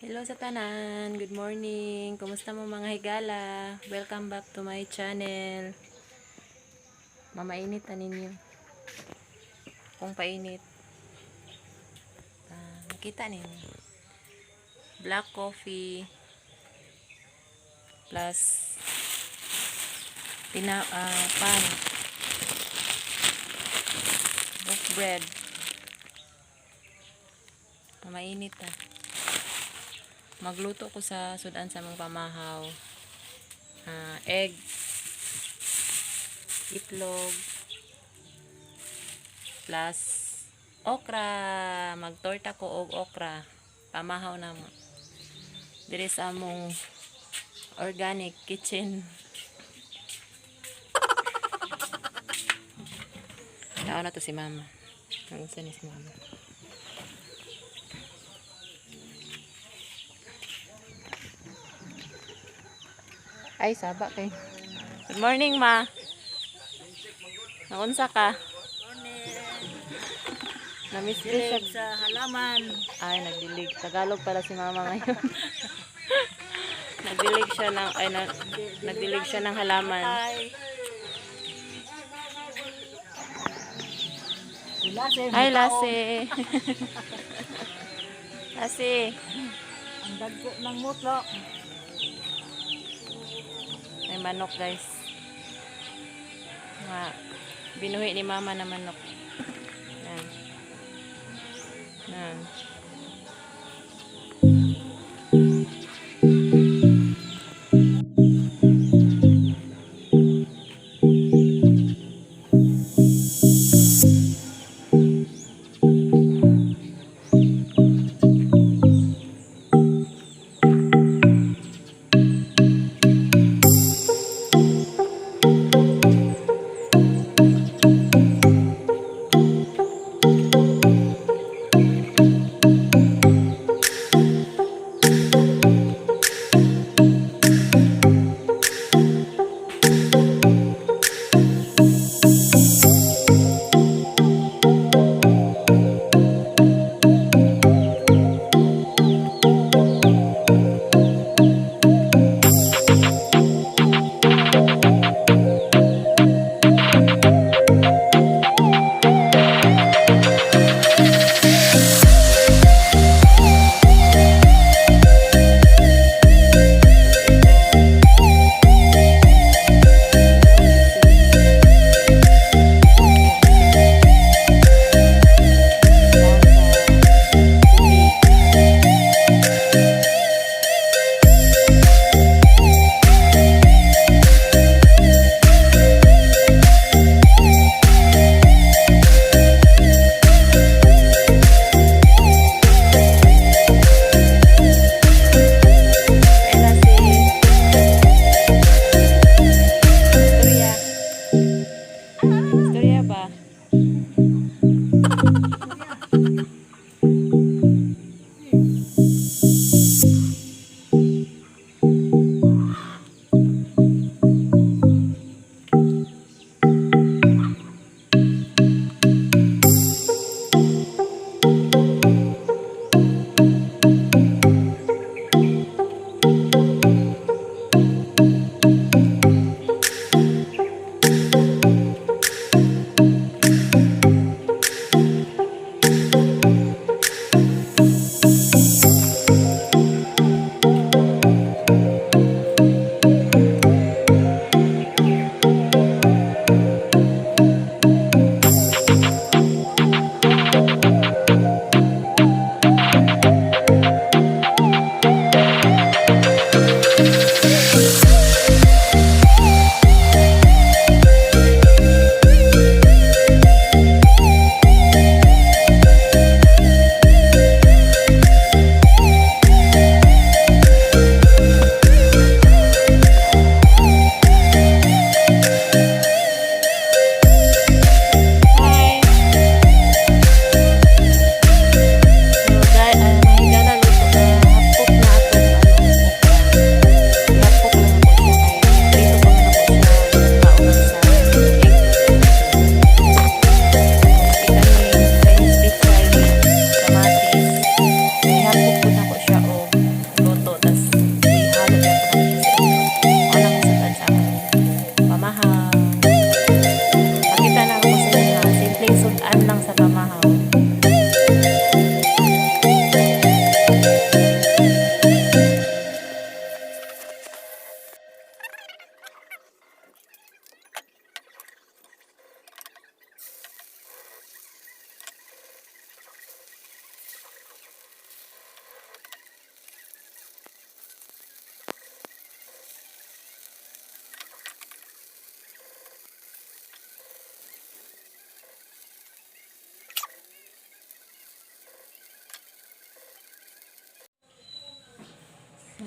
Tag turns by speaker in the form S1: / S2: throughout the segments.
S1: Hello sa tanan. Good morning. Kumusta mo, mga higala? Welcome back to my channel. Mamainit ta ninyo. Kung painit. Ah, nakita ninyo. Black coffee plus tina pan. Book bread. Mamainit ta. Magluto ko sa sudan sa among pamahaw. Ah, egg, itlog, plus okra. Magtorta ko og okra. Pamahaw na mo. Diri sa among organic kitchen. Tao na to si Mama. Ang ni si Mama. Ay, saba kay. Good morning, Ma. Naunsa ka? Namiss ko siya.
S2: Dilig sa halaman.
S1: Ay, nagdilig. Tagalog pala si Mama ngayon. Nagdilig siya ng ay na, nagdilig siya ng halaman.
S2: Ay. Lase,
S1: Hi, Lassie. Lassie.
S2: Ang dagko ng mutlo.
S1: May manok, guys. Mga binuhi ni Mama na manok. Yan. Yan.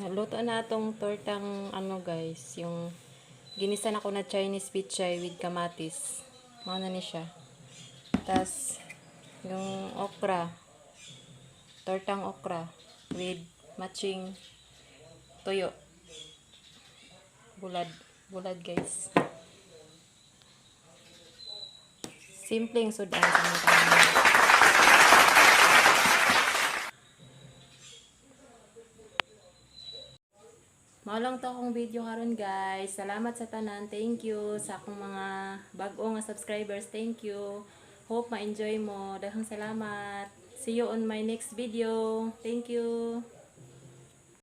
S1: Luto na atong tortang ano, guys, yung ginisa na ko na Chinese pichay with kamatis. Mao na ni siya. Tas yung okra. Tortang okra with matching tuyo. Bulad. Bulad, guys. Simpleng sudan sa mga tanan. Mao lang to akong video karon, guys. Salamat sa tanan. Thank you sa akong mga bag-o nga subscribers. Thank you. Hope ma-enjoy mo. Daghang salamat. See you on my next video. Thank you.